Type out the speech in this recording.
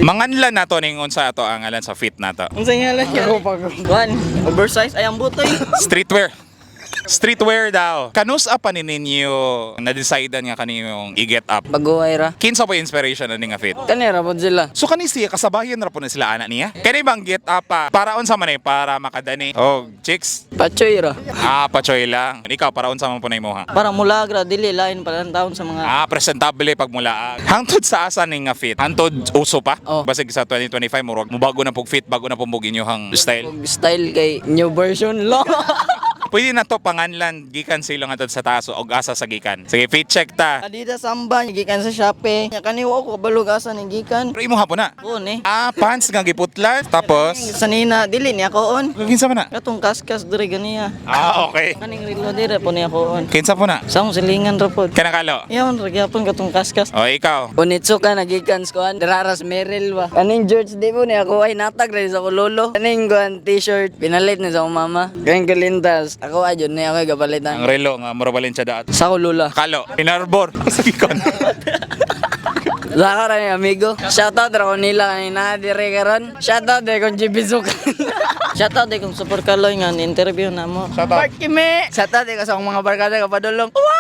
Manganlan nato ning unsa ato ang ngalan sa fit nato. Unsa ngalan niya? Kuan, oversize ay ang butoy. Streetwear. Streetwear daw. Kanus-a pa ni ninyo na-decidean nga kaniyong i-get up? Baguhay ra. Kinsa po yung inspiration ani nga fit? Kani ra pod sila. So kani siya kasabayan ra po na sila ana niya. Kani bang get up pa? Para unsa man eh para makadani. Oh, chicks. Pachoy ra. Ah, pachoy lang. Ikaw, para unsa man po na imo ha? Para mulagra dili lain pala ang taon sa mga Ah, presentable pag mula. Hangtod sa asa ning nga fit? Hangtod uso pa? Oh. Basig sa 2025 murag mobago na pug fit, bago na pug inyong style. Og style kay new version lang. Pwede na to panganlan gikan sa ilong hangtod sa taas og asa sa gikan. Sige, fit check ta. Adidas Samba gikan sa Shopee. Nya kani wa ko kabalog asa ni gikan. Pero imo hapon na. Kuan eh. Ah, pants nga giputlan. Tapos, Sa nina dili niya koon. kinsa man na? Katong kaskas diri ganiya. Ah, okay. Kaning relo dire po niya koon. Kinsa po na? Sa akong silingan ra pod. Kanakalo. Iyaon ra gyapon katong kaskas. O, ikaw. Onitsuka nagikan sa kuan, Dararas Meril ba. Kaning George di po niya ako ay natag rin sa ko lolo. Kaning kuan t-shirt pinalit ni sa akong mama. Kaning kalintas ako adyon ni ako Ang gapalitan. relo nga mura balin siya daat. Sa ko lola. Kalo. Inarbor. Sa gikan. Zaka ra ni amigo. Shoutout ra ko nila kanina dire karon. Shoutout de kung GB Zukan. Shout out kong super kaloy nga ni interview na mo. Shout out. Kime. Shoutout de ko sa akong mga barkada kapadulong. Wow!